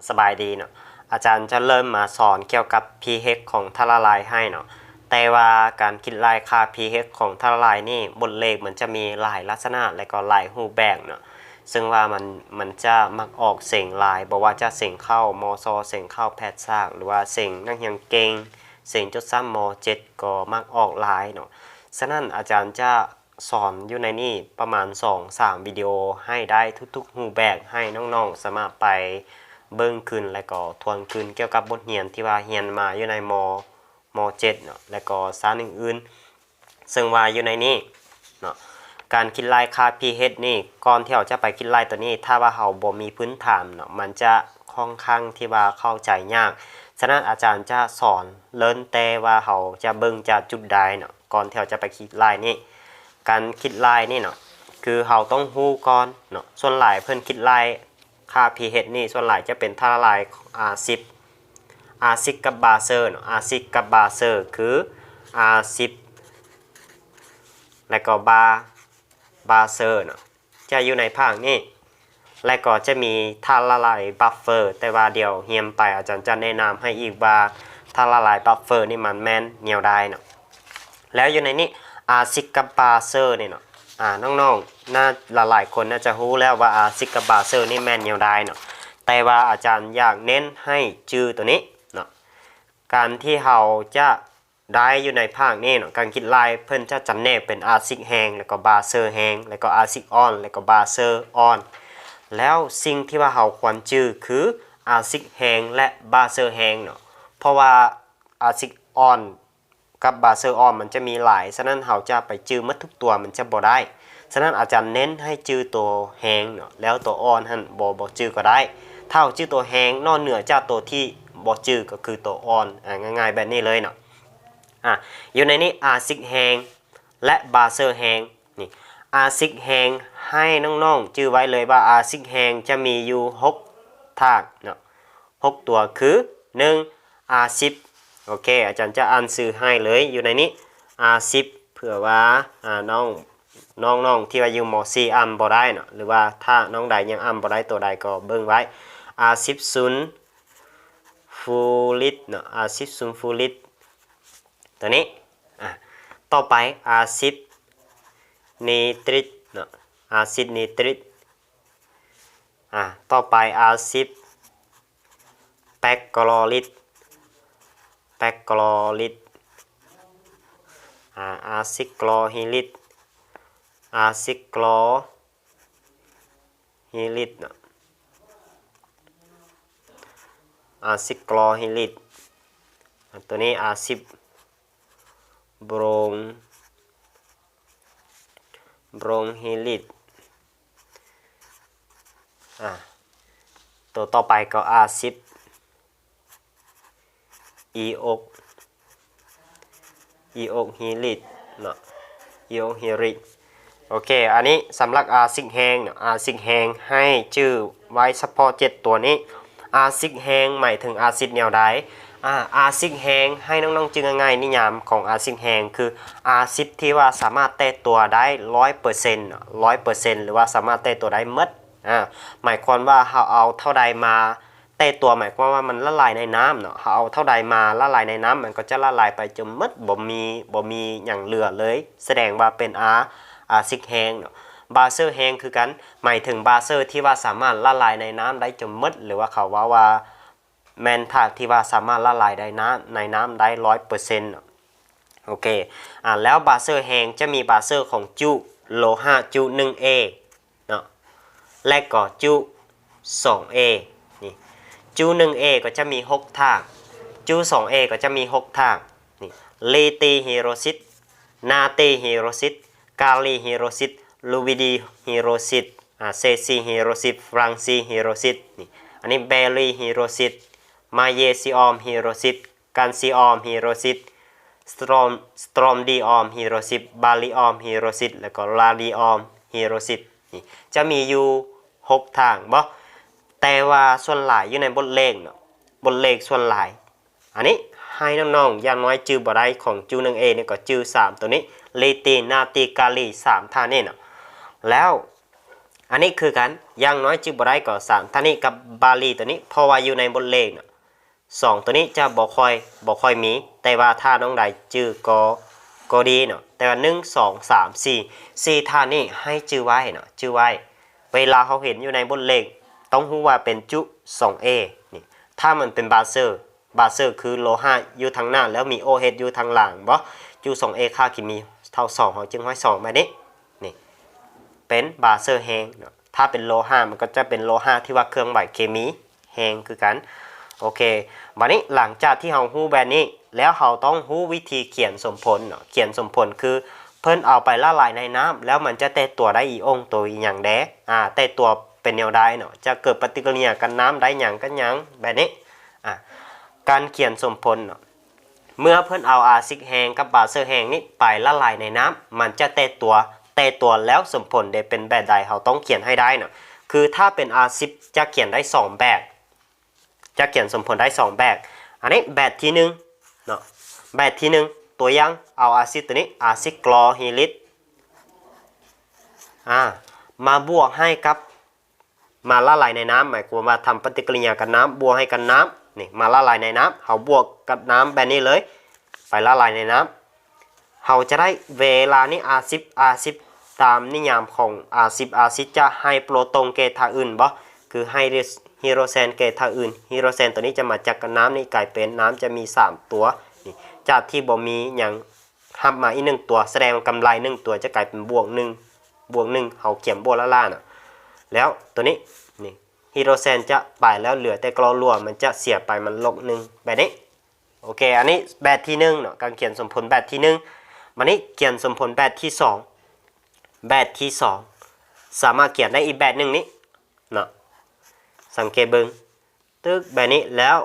ສະບາຍດີເນາະ ອາຈານຈະເລີ່ມມາສອນກ່ຽວກັບ pH ຂອງທາດລະລາຍໃຫ້ເນາະ. ແຕ່ວ່າການຄິດໄລ່ຄ່າ pH ຂອງທາດລະລາຍນີ້ ບົດເລກມັນຈະມີຫຼາຍລັກສະນະ ແລະກໍຫຼາຍຮູບແບບເນາະ, ເຊິ່ງວ່າມັນ, ມັນຈະມັກອອກເສັງຫຼາຍ, ບໍ່ວ່າຈະເສັງເຂົ້າ ມຊ, ເສັງເຂົ້າແພດສາດ ຫຼືວ່າເສັງນັກຮຽນເກັ່ງ, ເສັງຈົບຊັ້ນ ມ.ເຈັດ ກໍມັກອອກຫຼາຍເນາະ. ສະນັ້ນອາຈານຈະ ສອນຢູ່ໃນນີ້ປະມານສອງສາມວິດີໂອ ໃຫ້ໄດ້ທຸກໆຮູບແບບ ໃຫ້ນ້ອງໆສາມາດໄປເບິ່ງຄືນ ແລະກໍທວນຄືນກ່ຽວກັບບົດຮຽນທີ່ວ່າຮຽນມາຢູ່ໃນ ມ, ມ.ເຈັດ ເນາະ ແລະກໍຊັ້ນອື່ນໆ. ເຊິ່ງວ່າຢູ່ໃນນີ້ເນາະ ການຄິດໄລ່ຄ່າ pH ນີ້ ກ່ອນທີ່ເຮົາຈະໄປຄິດໄລ່ຕົວນີ້ ຖ້າວ່າເຮົາບໍ່ມີພື້ນຖານເນາະ ມັນຈະຄ່ອນຂ້າງທີ່ວ່າເຂົ້າໃຈຍາກ. ສະນັ້ນອາຈານຈະສອນເລີ່ມແຕ່ວ່າເຮົາຈະເບິ່ງຈາກຈຸດໃດເນາະ. ກ່ອນທີ່ເຮົາຈະໄປຄິດໄລ່ນີ້ ການຄິດໄລ່ນີ້ເນາະ ຄືເຮົາຕ້ອງຮູ້ກ່ອນເນາະ. ສ່ວນຫຼາຍເພິ່ນຄິດໄລ່ຄ່າ pH ນີ້ ສ່ວນຫຼາຍຈະເປັນທາດລະລາຍອາຊິດ, ອາຊິດກັບບາເຊີເນາະ, ອາຊິດກັບບາເຊີ ຄືອາຊິດ ແລະກໍບາ, ບາເຊີເນາະ. ຈະຢູ່ໃນພາກນີ້ ແລະກໍຈະມີທາດລະລາຍບັບເຟີ, ແຕ່ວ່າດຽວຮຽນໄປອາຈານຈະແນະນຳໃຫ້ອີກວ່າທາດລະລາຍບັບເຟີນີ້ມັນແມ່ນແນວໃດເນາະ. ແລ້ວຢູ່ໃນນີ້ ອາຊິດກັບບາເຊີນີ້ເນາະ, ອາ ນ້ອງໆ ໜ້າ ຫຼາຍໆຄົນໜ້າຈະຮູ້ແລ້ວວ່າອາຊິດກັບບາເຊີນີ້ແມ່ນແນວໃດເນາະ, ແຕ່ວ່າອາຈານຢາກເນັ້ນໃຫ້ຈື່ຕົວນີ້ເນາະ. ການທີ່ເຮົາຈະ ໄດ້ຢູ່ໃນພາກນີ້ເນາະ, ການຄິດໄລ່ເພິ່ນຈະຈຳແນກເປັນອາຊິດແຮງ ແລ້ວກໍບາເຊີແຮງ ແລ້ວກໍອາຊິດອ່ອນ ແລ້ວກໍບາເຊີອ່ອນ. ແລ້ວສິ່ງທີ່ວ່າເຮົາຄວນຈື່ຄືອາຊິດແຮງ ແລະ ບາເຊີແຮງເນາະ, ເພາະວ່າອາຊິດອ່ອນກັບບາເຊີອ່ອນມັນຈະມີຫຼາຍ, ສະນັ້ນເຮົາຈະໄປຈື່ໝົດທຸກຕົວມັນຈະບໍ່ໄດ້. ສະນັ້ນອາຈານເນັ້ນໃຫ້ຈື່ຕົວແຮງເນາະ, ແລ້ວຕົວອ່ອນຫັ້ນບໍ່, ບໍ່ຈື່ກໍໄດ້. ຖ້າເຮົາຈື່ຕົວແຮງ ນອກເໜືອຈາກຕົວທີ່ບໍ່ຈື່ກໍຄືຕົວອ່ອນ, ອາ ງ່າຍໆແບບນີ້ເລີຍເນາະ. ອາ ຢູ່ໃນນີ້ອາຊິດແຮງ ແລະ ບາເຊີແຮງ. ນີ້ ອາຊິດແຮງ ໃຫ້ນ້ອງໆຈື່ໄວ້ເລີຍວ່າອາຊິດແຮງຈະມີຢູ່ຫົກທາດເນາະ, ຫົກຕົວຄື ໜຶ່ງ ອາຊິດ. ໂອເຄ ອາຈານຈະອ່ານຊື່ໃຫ້ເລີຍ ຢູ່ໃນນີ້ ອາຊິດ ເພື່ອວ່າ ອາ ນ້ອງ ນ້ອງໆທີ່ວ່າຢູ່ ມ.ສີ່ ອ່ານບໍ່ໄດ້ເນາະ ຫຼືວ່າຖ້ານ້ອງໃດຍັງອ່ານບໍ່ໄດ້ຕົວໃດກໍເບິ່ງໄວ້ ອາຊິດຊຸນຟູຣິກເນາະ, ອາຊິດຊຸນຟູຣິກ ຕົວນີ້. ອາ ຕໍ່ໄປອາຊິດນີຕຣິກເນາະ, ອາຊິດນີຕຣິກ. ອາ ຕໍ່ໄປອາຊິດແປກໂຄລຣິກ, ແປກໂຄລຣິກ. ອາ ອາຊິດໂຄລຮີຣິກ, ອາຊິດໂຄລຮີຣິກເນາະ, ອາຊິດໂຄລຮີຣິກ. ອາ ຕົວນີ້ອາຊິດໂບຣງ ໂບຣງຮີຣິກ. ອາ ຕົວຕໍ່ໄປກໍອາຊິດອີໂອກ ອີໂອກຮີຣິກເນາະ, ອີໂອກຮີຣິກ. ໂອເຄ ອັນນີ້ສຳລັບອາຊິດແຮງເນາະ, ອາຊິດແຮງໃຫ້ຈື່ໄວ້ສະເພາະເຈັດຕົວນີ້. ອາຊິດແຮງໝາຍເຖິງອາຊິດແນວໃດ? ອາ ອາຊິດແຮງ ໃຫ້ນ້ອງໆຈື່ງ່າຍໆ ນິຍາມຂອງອາຊິດແຮງຄືອາຊິດທີ່ວ່າສາມາດແຕກຕົວໄດ້ຮ້ອຍເປີເຊັນເນາະ, ຮ້ອຍເປີເຊັນ ຫຼືວ່າສາມາດແຕກຕົວໄດ້ໝົດ. ອາ ໝາຍຄວາມວ່າເຮົາເອົາເທົ່າໃດມາແຕກຕົວ ໝາຍຄວາມວ່າມັນລະລາຍໃນນ້ຳເນາະ, ເຮົາເອົາເທົ່າໃດມາລະລາຍໃນນ້ຳ ມັນກໍຈະລະລາຍໄປຈົນໝົດ, ບໍ່ມີ ບໍ່ມີຫຍັງເຫຼືອເລີຍ, ສະແດງວ່າເປັນອາ ອາຊິດແຮງເນາະ. ບາເຊີແຮງຄືກັນ, ໝາຍເຖິງບາເຊີທີ່ວ່າສາມາດລະລາຍໃນນ້ຳໄດ້ຈົນໝົດ ຫຼືວ່າເຂົາເວົ້າວ່າ ແມ່ນທາດທີ່ວ່າສາມາດລະລາຍໄດ້ນ້ຳ ໃນນ້ຳໄດ້ຮ້ອຍເປີເຊັນເນາະ. ໂອເຄ ອາ ແລ້ວບາເຊີແຮງຈະມີບາເຊີຂອງຈຸໂລຫະຈຸໜຶ່ງເອເນາະ ແລະກໍຈຸສອງເອ. ນີ້ ຈຸໜຶ່ງເອກໍຈະມີຫົກທາດ, ຈຸສອງເອກໍຈະມີຫົກທາດ. ນີ້ ລີຕີຮີໂດຊິດ, ນາຕີຮີໂດຊິດ, ກາລີຮີໂດຊິດ, ລູບີດີຮີໂດຊິດ, ອາ ເຊຊີຮີໂດຊິດ, ຟຣາງຊີຮີໂດຊິດ. ນີ້ ອັນນີ້ເບລີຮີໂດຊິດ, ມາເຢຊີອອມຮີໂດຊິດ, ການຊີອອມຮີໂດຊິດ, ສະຕຣອມ ສະຕຣອມດີອອມຮີໂດຊິດ, ບາລີອອມຮີໂດຊິດ ແລ້ວກໍລາດີອອມຮີໂດຊິດ. ນີ້ ຈະມີຢູ່ຫົກທາດເນາະ, ແຕ່ວ່າສ່ວນຫຼາຍຢູ່ໃນບົດເລກເນາະ, ບົດເລກສ່ວນຫຼາຍ. ອັນນີ້ໃຫ້ນ້ອງໆຢ່າງໜ້ອຍຈື່ບໍ່ໄດ້ຂອງຈຸໜຶ່ງເອນີ້ ກໍຈື່ສາມຕົວນີ້ ລີຕີ ນາຕີ ກາລີ ສາມທາດນີ້ເນາະ. ແລ້ວ ອັນນີ້ຄືກັນ ຢ່າງໜ້ອຍຈື່ບໍ່ໄດ້ກໍສາມທ່ານນີ້ກັບບາລີໂຕນີ້ ເພາະວ່າຢູ່ໃນບົດເລກເນາະ ສອງໂຕນີ້ຈະບໍ່ຄ່ອຍ ບໍ່ຄ່ອຍມີ ແຕ່ວ່າຖ້ານ້ອງໃດຈື່ກໍ ກໍດີເນາະ ແຕ່ວ່າ ໜຶ່ງ ສອງ ສາມ ສີ່ ສີ່ທ່ານນີ້ໃຫ້ຈື່ໄວ້ເນາະ ຈື່ໄວ້ ເວລາເຮົາເຫັນຢູ່ໃນບົດເລກ ຕ້ອງຮູ້ວ່າເປັນຈຸສອງເອ ນີ້ ຖ້າມັນເປັນບາເຊີ ບາເຊີຄືໂລຫະຢູ່ທາງໜ້າ ແລ້ວມີໂອເອັດຢູ່ທາງຫຼັງ ບໍ່ ຈຸສອງເອຄ່າເຄມີເທົ່າສອງ ເຮົາຈຶ່ງຫ້ອຍສອງແບບນີ້ ນີ້ ເປັນບາເຊີແຮງເນາະ ຖ້າເປັນໂລຫະ ມັນກໍຈະເປັນໂລຫະທີ່ວ່າເຄື່ອນໄຫວເຄມີແຮງຄືກັນ. ໂອເຄ ບາດນີ້ຫຼັງຈາກທີ່ເຮົາຮູ້ແບບນີ້ແລ້ວ ເຮົາຕ້ອງຮູ້ວິທີຂຽນສົມຜົນເນາະ ຂຽນສົມຜົນຄືເພິ່ນເອົາໄປລະລາຍໃນນ້ຳ ແລ້ວມັນຈະແຕກຕົວໄດ້ອີອົງໂຕອີຫຍັງແດ່ ອາ ແຕກຕົວເປັນແນວໃດເນາະ ຈະເກີດປະຕິກິລິຍາກັບນ້ຳໄດ້ຫຍັງກັບຫຍັງ ແບບນີ້ ອາ ການຂຽນສົມຜົນເນາະ ເມື່ອເພິ່ນເອົາອາຊິດແຮງກັບບາເຊີແຮງນີ້ໄປລະລາຍໃນນ້ຳ ມັນຈະແຕກຕົວ ແຕກຕົວແລ້ວສົມຜົນເດເປັນແບບໃດ ເຮົາຕ້ອງຂຽນໃຫ້ໄດ້ເນາະ ຄືຖ້າເປັນອາຊິດຈະຂຽນໄດ້ສອງແບບ ຈະຂຽນສົມຜົນໄດ້ສອງແບບ ອັນນີ້ແບບທີໜຶ່ງເນາະ ແບບທີໜຶ່ງ ຕົວຢ່າງ ເອົາອາຊິດໂຕນີ້ ອາຊິດຄລໍຮີລິກ ອາ ມາບວກໃຫ້ກັບ ມາລະລາຍໃນນ້ຳ ໝາຍຄວາມວ່າທຳປະຕິກິລິຍາກັບນ້ຳ ບວກໃຫ້ກັບນ້ຳ ນີ້ ມາລະລາຍໃນນ້ຳ ເຮົາບວກກັບນ້ຳແບບນີ້ເລີຍ ໄປລະລາຍໃນນ້ຳ ເຮົາຈະໄດ້ເວລານີ້ອາຊິດ ອາຊິດຕາມນິຍາມຂອງອາຊິດ ອາຊິດຈະໃຫ້ໂປຣຕອນແກ່ທາດອື່ນບໍ່ ຄືໃຫ້ຮີໂດຣເຊນແກ່ທາດອື່ນ ຮີໂດຣເຊນໂຕນີ້ຈະມາຈັບກັບນ້ຳນີ້ ກາຍເປັນນ້ຳຈະມີສາມຕົວ ນີ້ ຈາກທີ່ບໍ່ມີຫຍັງ ຮັບມາອີກໜຶ່ງຕົວ ສະແດງວ່າກຳໄລໜຶ່ງຕົວຈະກາຍເປັນບວກໜຶ່ງ ບວກໜຶ່ງ ເຮົາຂຽນບວກລ້າໆນະ ແລ້ວໂຕນີ້ ນີ້ ຮີໂດຣເຊນຈະໄປແລ້ວເຫຼືອແຕ່ຄລໍຣັວ ມັນຈະເສຍໄປ ມັນລົບໜຶ່ງ ແບບນີ້ ໂອເຄ ອັນນີ້ແບບທີໜຶ່ງເນາະ ການຂຽນສົມຜົນແບບທີໜຶ່ງ ບາດນີ້ຂຽນສົມຜົນແບບທີສອງ ແບບທີສອງ ສາມາດຂຽນໄດ້ອີກແບບໜຶ່ງນີ້ເນາະ ສັງເກດເບິ່ງ ຕຶກ ແບບນີ້ ແລ້ວ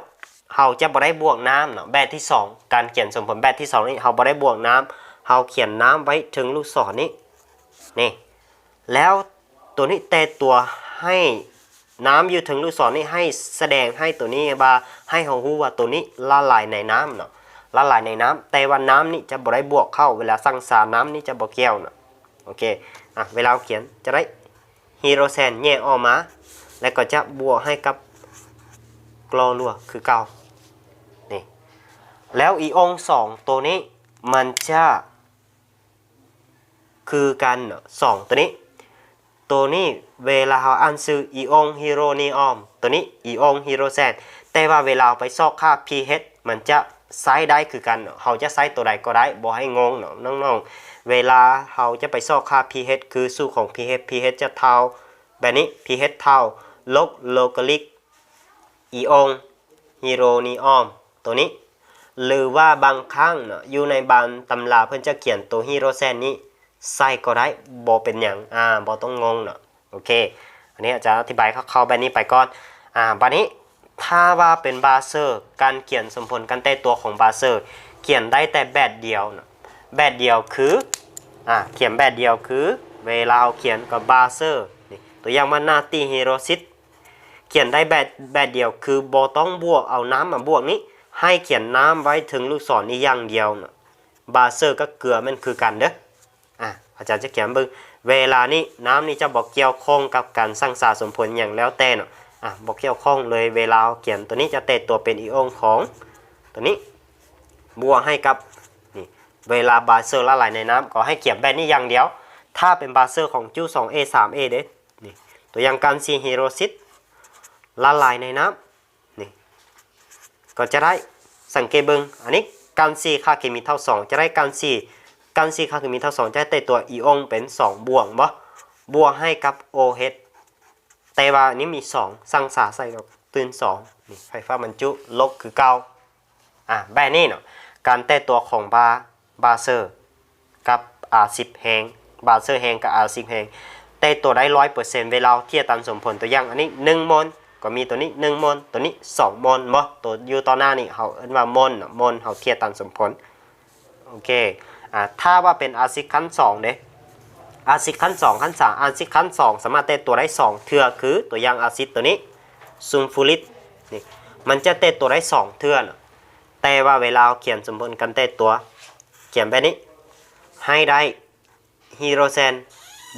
ເຮົາຈະບໍ່ໄດ້ບວກນ້ຳເນາະ ແບບທີສອງ ການຂຽນສົມຜົນແບບທີສອງນີ້ ເຮົາບໍ່ໄດ້ບວກນ້ຳ ເຮົາຂຽນນ້ຳໄວ້ເທິງລູກສອນນີ້ ນີ້ ແລ້ວໂຕນີ້ແຕກຕົວໃຫ້ນ້ຳຢູ່ເທິງລູກສອນນີ້ ໃຫ້ສະແດງໃຫ້ໂຕນີ້ວ່າ ໃຫ້ເຮົາຮູ້ວ່າໂຕນີ້ລະລາຍໃນນ້ຳເນາະ ລະລາຍໃນນ້ຳ ແຕ່ວ່ານ້ຳນີ້ຈະບໍ່ໄດ້ບວກເຂົ້າ ເວລາສັງສານ້ຳນີ້ຈະບໍ່ກ່ຽວເນາະ ໂອເຄ ອາ ເວລາເຮົາຂຽນຈະໄດ້ ຮີໂດຣເຊນແຍກອອກມາ ແລ້ວກໍຈະບວກໃຫ້ກັບຄລໍຣັວຄືເກົ່າ ນີ້ ແລ້ວອີອົງສອງໂຕນີ້ ມັນຈະຄືກັນເນາະ ສອງໂຕນີ້ ໂຕນີ້ເວລາເຮົາອ່ານຊື່ອີອົງຮີໂຣນີອອມ ໂຕນີ້ອີອົງຮີໂດຣເຊນ ແຕ່ວ່າເວລາເຮົາໄປຊອກຄ່າ pH ມັນຈະໃຊ້ໄດ້ຄືກັນເນາະ ເຮົາຈະໃຊ້ໂຕໃດກໍໄດ້ ບໍ່ໃຫ້ງົງເນາະນ້ອງໆ ເວລາເຮົາຈະໄປຊອກຄ່າ pH ຄືສູດຂອງ pH pH ຈະເທົ່າ ແບບນີ້ pH ເທົ່າລົບໂລກາລິກອີອົງຮີໂຣນີອອມໂຕນີ້ ຫຼືວ່າບາງຄັ້ງເນາະ ຢູ່ໃນບາງຕຳລາເພິ່ນຈະຂຽນໂຕຮີໂດຣເຊນນີ້ໃສ່ກໍໄດ້ ບໍ່ເປັນຫຍັງ ອາ ບໍ່ຕ້ອງງົງເນາະ ໂອເຄ ອັນນີ້ອາຈານອະທິບາຍຄ່າວໆແບບນີ້ໄປກ່ອນ ອາ ບາດນີ້ ຖ້າວ່າເປັນບາເຊີ ການຂຽນສົມຜົນການແຕກຕົວຂອງບາເຊີ ຂຽນໄດ້ແຕ່ແບບດຽວເນາະ ແບບດຽວຄື ອາ ຂຽນແບບດຽວຄື ເວລາເຮົາຂຽນກັບບາເຊີ ນີ້ ຕົວຢ່າງວ່ານາຕີຮີໂດຣຊິດ ຂຽນໄດ້ແບບ ແບບດຽວ ຄືບໍ່ຕ້ອງບວກ ເອົານ້ຳມາບວກນີ້ ໃຫ້ຂຽນນ້ຳໄວ້ເທິງລູກສອນນີ້ຢ່າງດຽວເນາະ ບາເຊີກັບເກືອແມ່ນຄືກັນເດີ້ ອາ ອາຈານຈະຂຽນເບິ່ງ ເວລານີ້ນ້ຳນີ້ຈະບໍ່ກ່ຽວຂ້ອງກັບການສັງສາສົມຜົນຫຍັງແລ້ວແຕ່ເນາະ ອາ ບໍ່ກ່ຽວຂ້ອງເລີຍ ເວລາເຮົາຂຽນໂຕນີ້ຈະແຕກຕົວເປັນອີອົງຂອງໂຕນີ້ ບວກໃຫ້ກັບ ນີ້ ເວລາບາເຊີລະລາຍໃນນ້ຳ ກໍໃຫ້ຂຽນແບບນີ້ຢ່າງດຽວ ຖ້າເປັນບາເຊີຂອງຈຸສອງເອ ສາມເອເດ້ ນີ້ ຕົວຢ່າງການຊີຮີໂດຣຊິດ ລະລາຍໃນນ້ຳ ນີ້ ກໍຈະໄດ້ ສັງເກດເບິ່ງ ອັນນີ້ການຊີຄ່າເຄມີເທົ່າສອງ ຈະໄດ້ການຊີ ການຊີຄ່າເຄມີເທົ່າສອງ ຈະໄດ້ແຕກຕົວອີອົງເປັນສອງບວກ ບໍ່ ບວກໃຫ້ກັບໂອເອັດ ແຕ່ວ່ານີ້ມີສອງ ສັງສາໃສ່ກັບຕື່ມສອງ ນີ້ ໄຟຟ້າບັນຈຸລົບຄືເກົ່າ ອາ ແບບນີ້ເນາະ ການແຕກຕົວຂອງບາ ບາເຊີກັບອາຊິດແຮງ ບາເຊີແຮງກັບອາຊິດແຮງ ແຕກຕົວໄດ້ຮ້ອຍເປີເຊັນ ເວລາເຮົາທຽບຕາມສົມຜົນ ຕົວຢ່າງອັນນີ້ໜຶ່ງໂມນ ກໍມີຕົວນີ້ໜຶ່ງໂມນ ຕົວນີ້ສອງໂມນ ບໍ່ ຕົວຢູ່ຕໍ່ໜ້ານີ້ເຮົາເອີ້ນວ່າໂມນເນາະ ໂມນ ເຮົາທຽບຕາມສົມຜົນ ໂອເຄ ອາ ຖ້າວ່າເປັນອາຊິດຂັ້ນສອງເດ້ ອາຊິດຂັ້ນສອງ ຂັ້ນສາມ ອາຊິດຂັ້ນສອງສາມາດແຕກຕົວໄດ້ສອງເທື່ອ ຄືຕົວຢ່າງອາຊິດຕົວນີ້ ຊູນຟູຣິກ ນີ້ ມັນຈະແຕກຕົວໄດ້ສອງເທື່ອເນາະ ແຕ່ວ່າເວລາເຮົາຂຽນສົມຜົນການແຕກຕົວ ຂຽນແບບນີ້ ໃຫ້ໄດ້ຮີໂດຣເຊນ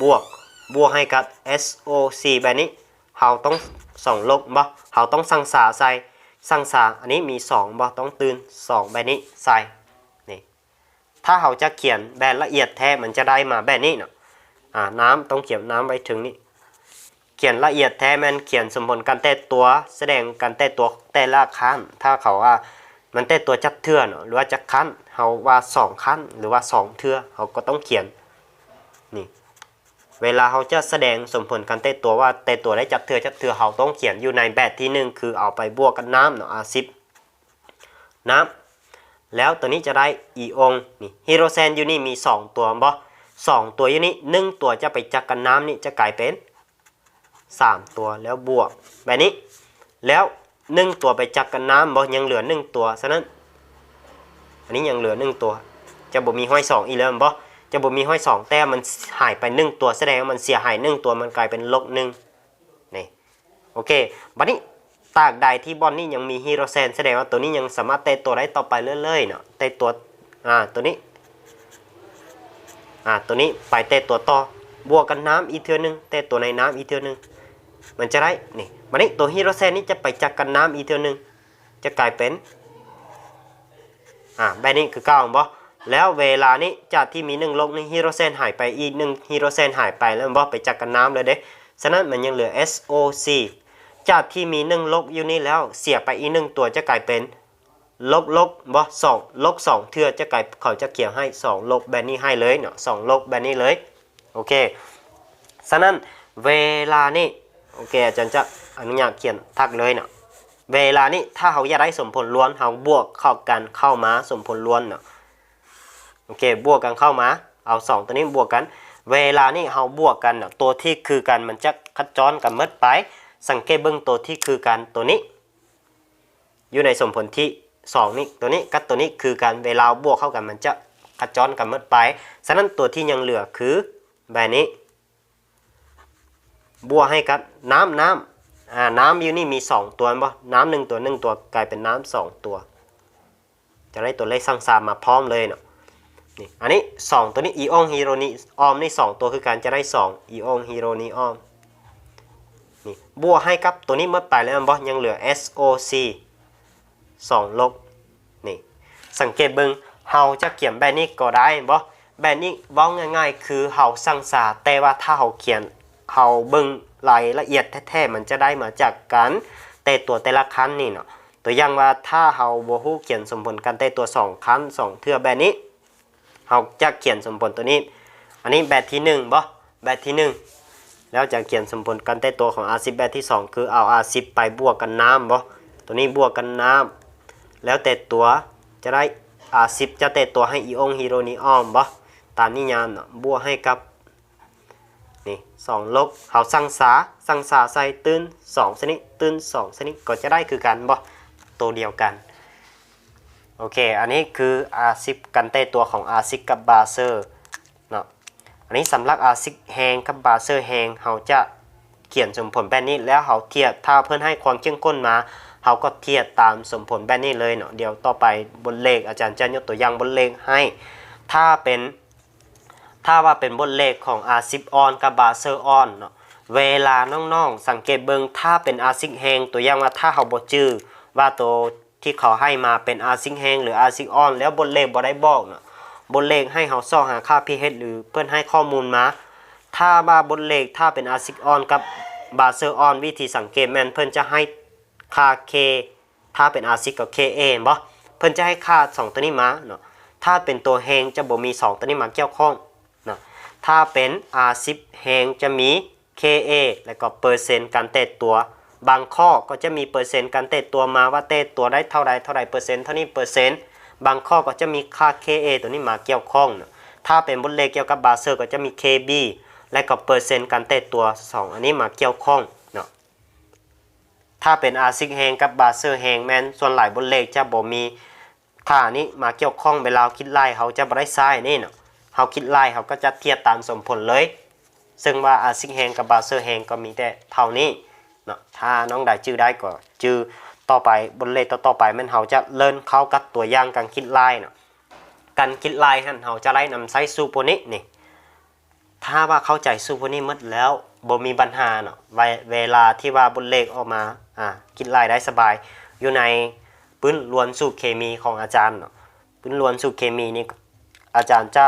ບວກ ບວກໃຫ້ກັບ ເອັສໂອຊີ ແບບນີ້ ເຮົາຕ້ອງສອງລົບບໍ່? ເຮົາຕ້ອງສັງສາໃສ່ ສັງສາອັນນີ້ມີສອງບໍ່? ຕ້ອງຕື່ມສອງແບບນີ້ໃສ່ ນີ້ ຖ້າເຮົາຈະຂຽນແບບລະອຽດແທ້ ມັນຈະໄດ້ມາແບບນີ້ເນາະ. ອາ ນ້ຳ ຕ້ອງຂຽນນ້ຳໄວ້ເທິງນີ້. ຂຽນລະອຽດແທ້ແມ່ນຂຽນສົມຜົນການແຕກຕົວ, ສະແດງການແຕກຕົວຂອງແຕ່ລະຂັ້ນ. ຖ້າເຂົາວ່າມັນແຕກຕົວຈັກເທື່ອເນາະ ຫຼືວ່າຈັກຂັ້ນ, ເຮົາວ່າສອງຂັ້ນ ຫຼືວ່າສອງເທື່ອ ເຮົາກໍຕ້ອງຂຽນນີ້. ເວລາເຮົາຈະສະແດງສົມຜົນການແຕກຕົວວ່າແຕກຕົວໄດ້ຈັກເທື່ອ ຈັກເທື່ອ ເຮົາຕ້ອງຂຽນຢູ່ໃນແບບທີໜຶ່ງ ຄືເອົາໄປບວກກັບນ້ຳເນາະ ອາຊິດ ນ້ຳ ແລ້ວຕົວນີ້ຈະໄດ້ອີອົງນີ້ ຮີໂດຣເຊນຢູ່ນີ້ມີສອງຕົວແມ່ນບໍ່? ສອງຕົວຢູ່ນີ້ ໜຶ່ງຕົວຈະໄປຈັບກັບນ້ຳນີ້ ຈະກາຍເປັນສາມຕົວ ແລ້ວບວກແບບນີ້ ແລ້ວໜຶ່ງຕົວໄປຈັບກັບນ້ຳບໍ່? ຍັງເຫຼືອໜຶ່ງຕົວ. ສະນັ້ນ ອັນນີ້ຍັງເຫຼືອໜຶ່ງຕົວ ຈະບໍ່ມີຫ້ອຍສອງອີກແລ້ວແມ່ນບໍ່? ຈະບໍ່ມີຫ້ອຍສອງ ແຕ່ມັນຫາຍໄປໜຶ່ງຕົວ ສະແດງວ່າມັນເສຍຫາຍໜຶ່ງຕົວ ມັນກາຍເປັນລົບໜຶ່ງ ນີ້. ໂອເຄ ບັດນີ້ຕາບໃດທີ່ບ່ອນນີ້ຍັງມີຮີໂດຣເຊນ ສະແດງວ່າຕົວນີ້ຍັງສາມາດແຕກຕົວໄດ້ຕໍ່ໄປເລື້ອຍໆເນາະ ແຕກຕົວ ອ່າ ຕົວນີ້ ອ່າ ຕົວນີ້ໄປແຕກຕົວຕໍ່ ບວກກັບນ້ຳອີກເທື່ອໜຶ່ງ ແຕກຕົວໃນນ້ຳອີກເທື່ອໜຶ່ງ ມັນຈະໄດ້ນີ້. ບັດນີ້ຕົວຮີໂດຣເຊນນີ້ຈະໄປຈັບກັບນ້ຳອີກເທື່ອໜຶ່ງ ຈະກາຍເປັນ ອາ ແບບນີ້ຄືເກົ່າແມ່ນບໍ່? ແລ້ວເວລານີ້ຈາກທີ່ມີໜຶ່ງລົບນີ້ ຮີໂດຣເຊນຫາຍໄປອີກໜຶ່ງ ຮີໂດຣເຊນຫາຍໄປແລ້ວແມ່ນບໍ່? ໄປຈັບກັບນ້ຳແລ້ວເດ້. ສະນັ້ນມັນຍັງເຫຼືອ ເອັສໂອສີ່ ຈາກທີ່ມີໜຶ່ງລົບຢູ່ນີ້ແລ້ວ ເສຍໄປອີກໜຶ່ງຕົວ ຈະກາຍເປັນລົບລົບບໍ່? ສອງ ລົບສອງເທື່ອ ຈະກາຍ ເຂົາຈະຂຽນໃຫ້ສອງລົບແບບນີ້ໃຫ້ເລີຍເນາະ ສອງລົບແບບນີ້ເລີຍ. ໂອເຄ ສະນັ້ນເວລານີ້ ໂອເຄ ອາຈານຈະອະນຸຍາດຂຽນທັກເລີຍເນາະ. ເວລານີ້ຖ້າເຮົາຢາກໄດ້ສົມຜົນລວມ ເຮົາບວກເຂົ້າກັນເຂົ້າມາ ສົມຜົນລວມເນາະ. ໂອເຄ ບວກກັນເຂົ້າມາ ເອົາສອງຕົວນີ້ບວກກັນ. ເວລານີ້ເຮົາບວກກັນເນາະ ຕົວທີ່ຄືກັນມັນຈະຂະຈອນກັນໝົດໄປ. ສັງເກດເບິ່ງຕົວທີ່ຄືກັນຕົວນີ້ ຢູ່ໃນສົມຜົນທີສອງນີ້ ຕົວນີ້ກັບຕົວນີ້ຄືກັນ ເວລາບວກເຂົ້າກັນມັນຈະຂະຈອນກັນໝົດໄປ. ສະນັ້ນຕົວທີ່ຍັງເຫຼືອຄືແບບນີ້ ບວກໃຫ້ກັບນ້ຳ ນ້ຳ ອາ ນ້ຳຢູ່ນີ້ມີສອງຕົວແມ່ນບໍ່? ນ້ຳໜຶ່ງຕົວ ໜຶ່ງຕົວ ກາຍເປັນນ້ຳສອງຕົວ ຈະໄດ້ຕົວເລກສັງສາມາພ້ອມເລີຍເນາະ. ນີ້ ອັນນີ້ສອງຕົວນີ້ ອີອົງຮີໂດຣນີອອມນີ້ສອງຕົວຄືກັນ ຈະໄດ້ສອງ ອີອົງຮີໂດຣນີອອມ ນີ້ ບວກໃຫ້ກັບຕົວນີ້ໝົດໄປແລ້ວແມ່ນບໍ່? ຍັງເຫຼືອ ເອັສໂອສີ່ ສອງລົບ ນີ້ ສັງເກດເບິ່ງ ເຮົາຈະຂຽນແບບນີ້ກໍໄດ້ແມ່ນບໍ່? ແບບນີ້ເວົ້າງ່າຍໆ ຄືເຮົາສັງສາ ແຕ່ວ່າຖ້າເຮົາຂຽນ ເຮົາເບິ່ງລາຍລະອຽດແທ້ໆ ມັນຈະໄດ້ມາຈາກການແຕກຕົວແຕ່ລະຂັ້ນນີ້ເນາະ. ຕົວຢ່າງວ່າ ຖ້າເຮົາບໍ່ຮູ້ຂຽນສົມຜົນການແຕກຕົວສອງຂັ້ນ ສອງເທື່ອແບບນີ້ ເຮົາຈະຂຽນສົມຜົນຕົວນີ້ ອັນນີ້ແບບທີໜຶ່ງບໍ່? ແບບທີໜຶ່ງ ແລ້ວຈະຂຽນສົມຜົນການແຕກຕົວຂອງອາຊິດແບບທີສອງ ຄືເອົາອາຊິດໄປບວກກັບນ້ຳບໍ່? ຕົວນີ້ບວກກັບນ້ຳ ແລ້ວແຕກຕົວ ຈະໄດ້ອາຊິດຈະແຕກຕົວໃຫ້ອີອົງຮີໂດຣນີອອມບໍ່? ຕາມນິຍາມເນາະ ບວກໃຫ້ກັບ ນີ້ ສອງລົບ ເຮົາສັງສາ ສັງສາໃສ່ຕື່ມສອງຊະນິດ ຕື່ມສອງຊະນິດ ກໍຈະໄດ້ຄືກັນບໍ່? ໂຕດຽວກັນ. ໂອເຄ ອັນນີ້ຄືອາຊິດ ການແຕກຕົວຂອງອາຊິດກັບບາເຊີເນາະ. ອັນນີ້ສຳລັບອາຊິດແຮງກັບບາເຊີແຮງ ເຮົາຈະຂຽນສົມຜົນແບບນີ້ ແລ້ວເຮົາທຽບ ຖ້າເພິ່ນໃຫ້ຄວາມເຂັ້ມຂຸ້ນມາ ເຮົາກໍທຽບຕາມສົມຜົນແບບນີ້ເລີຍເນາະ. ດຽວຕໍ່ໄປບົດເລກ ອາຈານຈະຍົກຕົວຢ່າງບົດເລກໃຫ້ ຖ້າເປັນ ຖ້າວ່າເປັນບົດເລກຂອງອາຊິດອ່ອນກັບບາເຊີອ່ອນເນາະ ເວລານ້ອງໆສັງເກດເບິ່ງ ຖ້າເປັນອາຊິດແຮງ ຕົວຢ່າງວ່າ ຖ້າເຮົາບໍ່ຈື່ວ່າໂຕທີ່ເຂົາໃຫ້ມາເປັນອາຊິດແຮງ ຫຼື ອາຊິດອ່ອນ ແລ້ວບົດເລກບໍ່ໄດ້ບອກເນາະ ບົດເລກໃຫ້ເຮົາຊອກຫາຄ່າ pH ຫຼື ເພິ່ນໃຫ້ຂໍ້ມູນມາ ຖ້າວ່າບົດເລກ ຖ້າເປັນອາຊິດອ່ອນກັບບາເຊີອ່ອນ ວິທີສັງເກດແມ່ນເພິ່ນຈະໃຫ້ຄ່າ K ຖ້າເປັນອາຊິດກໍ Ka ແມ່ນບໍ່? ເພິ່ນຈະໃຫ້ຄ່າສອງຕົວນີ້ມາເນາະ. ຖ້າເປັນຕົວແຮງຈະບໍ່ມີສອງຕົວນີ້ມາກ່ຽວຂ້ອງເນາະ. ຖ້າເປັນອາຊິດແຮງຈະມີ Ka ແລ້ວກໍເປີເຊັນການແຕກຕົວ. ບາງຂໍ້ກໍຈະມີເປີເຊັນການແຕກຕົວມາວ່າແຕກຕົວໄດ້ເທົ່າໃດ ເທົ່າໃດເປີເຊັນ ເທົ່ານີ້ເປີເຊັນ. ບາງຂໍ້ກໍຈະມີຄ່າ Ka ຕົວນີ້ມາກ່ຽວຂ້ອງເນາະ. ຖ້າເປັນບົດເລກກ່ຽວກັບບາເຊີກໍຈະມີ Kb ແລະກໍເປີເຊັນການແຕກຕົວ ສອງອັນນີ້ມາກ່ຽວຂ້ອງເນາະ. ຖ້າເປັນອາຊິດແຮງກັບບາເຊີແຮງແມ່ນສ່ວນຫຼາຍບົດເລກຈະບໍ່ມີຄ່ານີ້ມາກ່ຽວຂ້ອງ. ເວລາເຮົາຄິດໄລ່ເຮົາຈະບໍ່ໄດ້ໃຊ້ນີ້ເນາະ. ເຮົາຄິດໄລ່ເຮົາກໍຈະທຽບຕາມສົມຜົນເລີຍ. ເຊິ່ງວ່າອາຊິດແຮງກັບບາເຊີແຮງກໍມີແຕ່ເທົ່ານີ້ເນາະ. ຖ້ານ້ອງໃດຈື່ໄດ້ກໍຈື່. ຕໍ່ໄປ ບົດເລກຕໍ່ໆໄປແມ່ນເຮົາຈະເລີ່ມເຂົ້າກັບຕົວຢ່າງການຄິດໄລ່ເນາະ. ການຄິດໄລ່ຫັ້ນເຮົາຈະໄດ້ນຳໃຊ້ສູດພວກນີ້ນີ້. ທ ຖ້າວ່າເຂົ້າໃຈສູດພວກນີ້ໝົດແລ້ວ ບໍ່ມີບັນຫາເນາະ ເວ ເວລາທີ່ວ່າບົດເລກອອກມາ ອາ ຄິດໄລ່ໄດ້ສະບາຍ ຢູ່ໃນປຶ້ມລວນສູດເຄມີຂອງອາຈານເນາະ. ປຶ້ມລວນສູດເຄມີນີ້ ອາຈານຈະ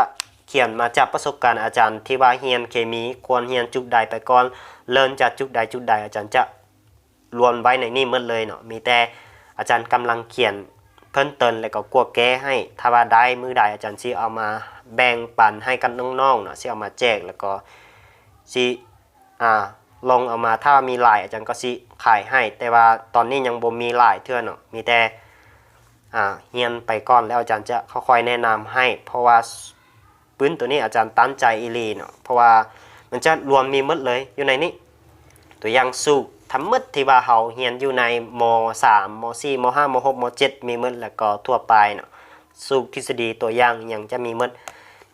ຂຽນມາຈາກປະສົບການອາຈານທີ່ວ່າຮຽນເຄມີ ຄວນຮຽນຈຸດໃດໄປກ່ອນ ເລີ່ມຈາກຈຸດໃດຈຸດໃດ ອາຈານຈະລວມໄວ້ໃນນີ້ໝົດເລີຍເນາະ. ມີແຕ່ອາຈານກຳລັງຂຽນເພີ່ມເຕີມ ແລ້ວກໍກວດແກ້ໃຫ້. ຖ້າວ່າໄດ້ມື້ໃດ ອາຈານຊິເອົາມາແບ່ງປັນໃຫ້ກັບນ້ອງໆເນາະ ຊິເອົາມາແຈກ ແລ້ວກໍຊິ ອາ ລົງເອົາມາ ຖ້າວ່າມີຫຼາຍ ອາຈານກໍຊິຂາຍໃຫ້ ແຕ່ວ່າຕອນນີ້ຍັງບໍ່ມີຫຼາຍເທື່ອເນາະ ມີແຕ່ ອາ ຮຽນໄປກ່ອນ ແລ້ວອາຈານຈະຄ່ອຍໆແນະນຳໃຫ້ ເພາະວ່າປຶ້ມໂຕນີ້ອາຈານຕັ້ງໃຈອີ່ຫຼີເນາະ ເພາະວ່າມັນຈະລວມມີໝົດເລີຍຢູ່ໃນນີ້. ຕົວຢ່າງສູດທັງໝົດທີ່ວ່າເຮົາຮຽນຢູ່ໃນ ມໍສາມ ມໍສີ່ ມໍຫ້າ ມໍຫົກ ມໍເຈັດ ມີໝົດ ແລ້ວກໍທົ່ວໄປເນາະ ສູດທິດສະດີ ຕົວຢ່າງອີ່ຫຍັງຈະມີໝົດ.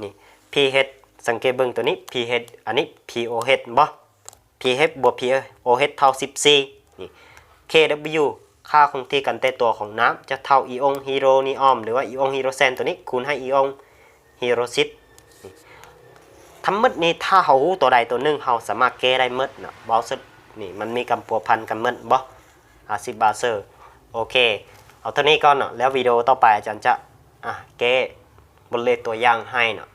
ນີ້ pH ສັງເກດເບິ່ງຕົວນີ້ pH ອັນນີ້ pOH ບໍ່ pH ບວກ pOH ເທົ່າສິບສີ່ ນີ້ Kw ຄ່າຄົງທີ່ການແຕກຕົວຂອງນ້ຳ ຈະເທົ່າອີອົງຮີໂດຣນີອອມ ຫຼືວ່າອີອົງຮີໂດຣແຊນ ຕົວນີ້ຄູນໃຫ້ອີອົງຮີໂດຣຊິດ. ນີ້ ທັງໝົດນີ້ ຖ້າເຮົາຮູ້ຕົວໃດຕົວໜຶ່ງ ເຮົາສາມາດແກ້ໄດ້ໝົດເນາະ. ເວົ້າສະຫຼຸບນີ້ ມັນມີການພົວພັນກັນໝົດບໍ່ ອາຊິດບາເຊີ. ໂອເຄ ເອົາເທົ່ານີ້ກ່ອນເນາະ ແລ້ວວິດີໂອຕໍ່ໄປອາຈານຈະ ອາ ແກ້ບົດເລກຕົວຢ່າງໃຫ້ເນາະ.